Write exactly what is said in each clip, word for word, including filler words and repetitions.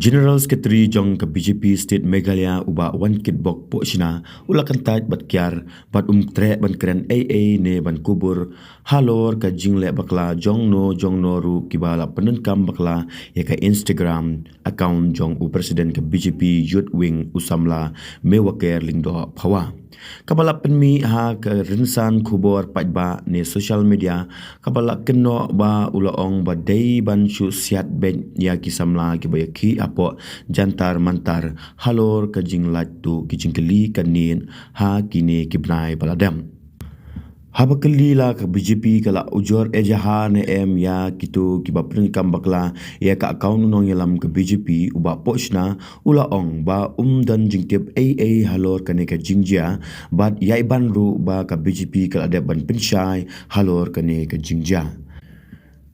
General Secretary jong ka B J P State Meghalaya u Bah Wankitbok Pohshna u la kyntait bad kiar bad um treh ban kren ei ei ne ban kubur halor ka jingleh bakla jongno jongno ruh kiba la pyndonkam bakla ïa ka Instagram account jong u President ka B J P Youth Wing u samla Mewaker Lyngdoh Phawa. Kaba la pynmih ha ka rynsan khubor paidbah ne social media, kaba la kynnoh ba u la ong ba dei ban shu siat beit ïa ki samla kiba ïakhih hapoh Jantar Mantar halor ka jinglait tuh ki jingkylli ka niat ha kine ki bnai ba la dep. Haba kylli la ka B J P ka la ujor ïa jong ka ne em ïa kito kiba pyndonkam bakla ïa ka account u nongïalam ka B J P u Bah Pohshna u la ong ba um don jingtip ei ei halor kane ka jingjia bad ïai ban ruh ba ka B J P ka la dep ban pynshai halor kane ka jingjia.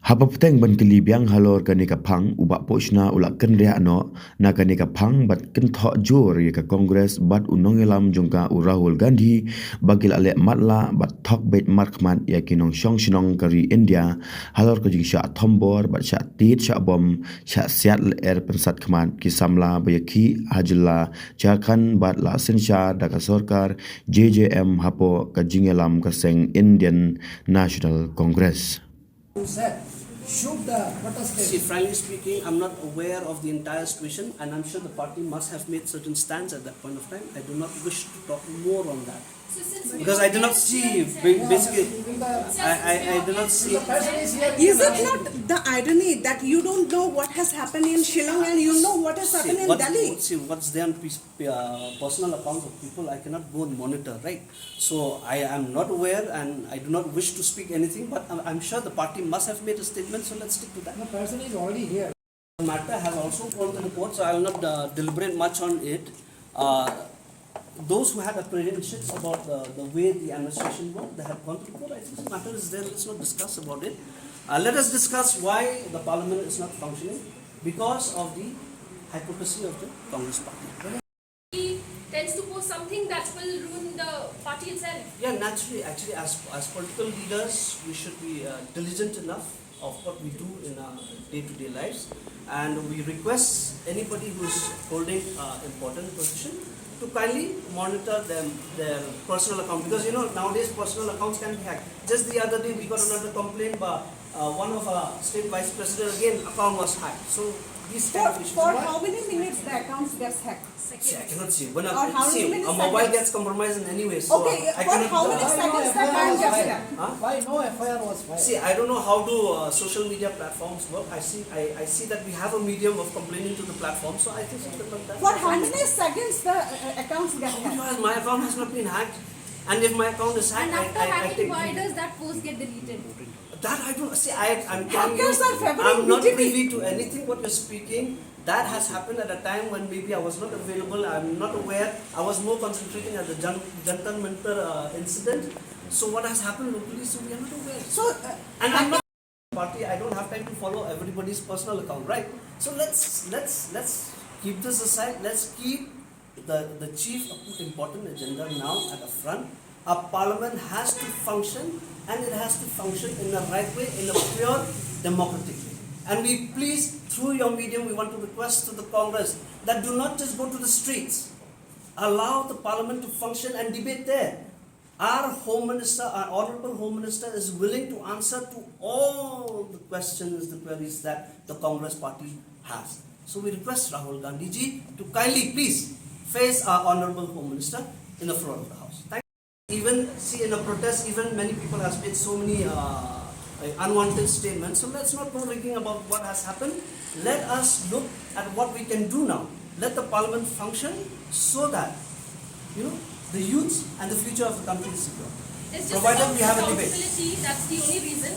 Haba pyrshang ban kylli biang halor kane ka phang u Bah Pohshna u la kynriah noh na kane ka phang bad kynthoh jur ïa ka Congress bad u nongïalam jong ka u Rahul Gandhi ba ki la leh matlah bad thok beit markhmat ïa ki nongshong shnong ka ri India halor ka jingshah thombor bad shah tied shah bom shah siat lyer pynsat khmat ki samla ba ïakhih ha jylla Jharkhand bad la synshar da ka sorkar J J M hapoh ka jingïalam ka seng Indian National Congress. Should the protest See, frankly speaking, I'm not aware of the entire situation, and I'm sure the party must have made certain stands at that point of time. I do not wish to talk more on that. Because I do not see, basically, I, I, I do not see. Is it not the irony that you don't know what has happened in Shillong and you know what has happened in Delhi? See, what's there on uh, personal accounts of people, I cannot go and monitor, right? So I am not aware and I do not wish to speak anything, but I'm, I'm sure the party must have made a statement, so let's stick to that. The person is already here. The matter has also gone to the court, so I will not uh, deliberate much on it. Uh, those who had apprehensions about the, the way the administration worked, they have gone to the court. I think the matter is there, let's not discuss about it. Uh, let us discuss why the parliament is not functioning because of the hypocrisy of the Congress party. He tends to post something that will ruin the party itself. Yeah, naturally, actually, as, as political leaders, we should be uh, diligent enough of what we do in our day-to-day lives. And we request anybody who's holding uh, important position to kindly monitor them, their personal account. Because, you know, nowadays personal accounts can be hacked. Just the other day, we got another complaint by uh, one of our state vice president, again, account was hacked. So these kind For, of issues. for how many minutes the accounts gets hacked? See, I cannot say. When Or how I, see, many a mobile seconds? Gets compromised in any way. So Okay, I for cannot how do many that. seconds the time gets hacked? Huh? Why no F I R was filed? See, I don't know how do uh, social media platforms work. I see, I, I see that we have a medium of complaining to the platform. So I think something like that. For how many seconds the uh, accounts get Who hacked? has my account has not been hacked, and if my account is hacked, And after I, I, I hacking, think why does that post get deleted? That I don't see. I, I'm telling Hackers you, are favoring I'm not B J P. Privy to anything what you're speaking. That has happened at a time when maybe I was not available. I'm not aware. I was more concentrating at the Jan- Jantar Mantar uh, incident. So what has happened locally, so we are not aware. So, uh, And I'm not party. I don't have time to follow everybody's personal account, right? So let's let's let's keep this aside. Let's keep the the chief important agenda now at the front. Our parliament has to function, and it has to function in the right way, in a pure democratic way. And we please, through your medium, we want to request to the Congress that do not just go to the streets. Allow the parliament to function and debate there. Our Home Minister, our Honorable Home Minister, is willing to answer to all the questions, the queries that the Congress party has. So we request Rahul Gandhi ji to kindly please face our Honorable Home Minister in the floor of the House. Thank you. Even see in a protest, even many people have made so many uh, unwanted statements. So let's not go rigging about what has happened. Let us look at what we can do now. Let the parliament function so that you know the youth and the future of the country is secure. It's just Provided about we have a debate. Accountability, that's the only reason.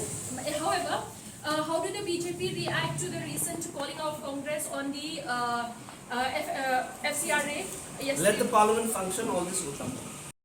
However, uh, how did the B J P react to the recent calling out of Congress on the uh, uh, F, uh, F C R A yesterday? Let the parliament function, all this will come.